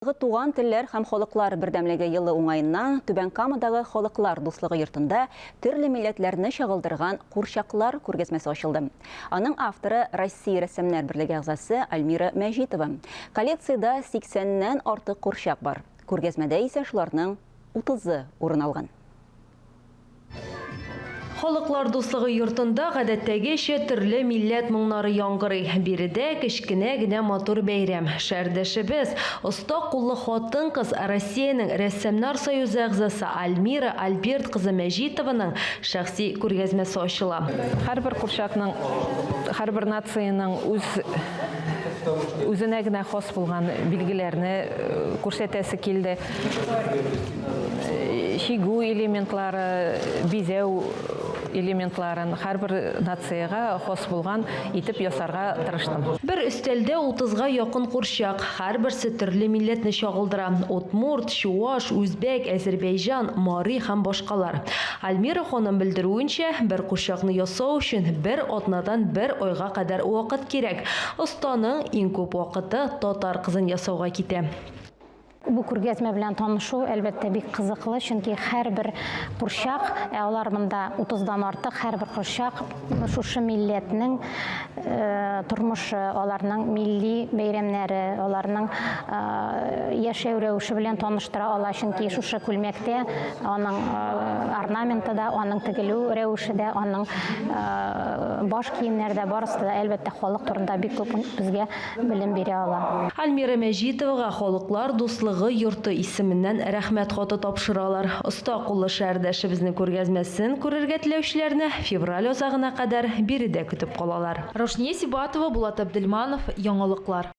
Туган телләр һәм халыклар бердәмлеге елы уңаеннан Түбән Камадагы Халыклар дуслыгы йортында төрле милләтләрне чагылдырган курчаклар күргәзмәсе ачылды. Аның авторы, Россия Рәссамнар берлеге әгъзасы Альмира Мәҗитова. Коллекциядә сиксәннән артык курчак бар. Күргәзмәдә исә шуларның утызы урын алган. Халыклар дуслыгы йортында гадәттәгечә төрле милләт моңнары яңгырый. Биредә кечкенә генә матур бәйрәм. Шәһәрдәшебез, оста куллы хатын-кыз, Россиянең Рәссамнар союзы әгъзасы Альмира Альберт кызы Мәҗитованың шәхси күргәзмәсе ачыла. Һәрбер курчакның, һәрбер нациянең үз үзенә генә хас булган билгеләрне күрсәтәсе килде. Чигү элементлары, бизәү элементларын һәрбер нациягә хас булган итеп ясарга тырыштым. Бер өстәлдә утызга якын курчак, һәрберсе төрле милләтне чагылдыра, удмурт, чуаш, үзбәк, әзербәйҗан, мари һәм башкалар. Альмира ханым белдерүенчә, бер курчакны ясау өчен бер атнадан бер айга кадәр вакыт кирәк. Останың иң күп вакыты татар кызын ясауга китә. Бу күргәзмә белән танышу, әлбәттә, бик кызыклы, чөнки һәрбер курчак, ә алар монда утыздан артык, һәрбер курчак шушы милләтнең тормышы, аларның милли бәйрәмнәре, аларның яшәү рәвеше белән таныштыра ала, чөнки шушы күлмәктә аның орнаменты да, аның тегелү рәвеше дә, аның баш киемнәре дә, барысы да, әлбәттә, халык турында бик күп безгә белем бирә ала. Альмира Мәҗитовага Халыклар дуслыгы йорты исеменнән Рәхмәт хаты тапшыралар. Оста куллы шәһәрдәшебезнең күргәзмәсен күрергә теләүчеләрне февраль азагына кадәр биредә көтеп калалар. Раушния Сибатова, Булат Әбделманов, Яңалыклар.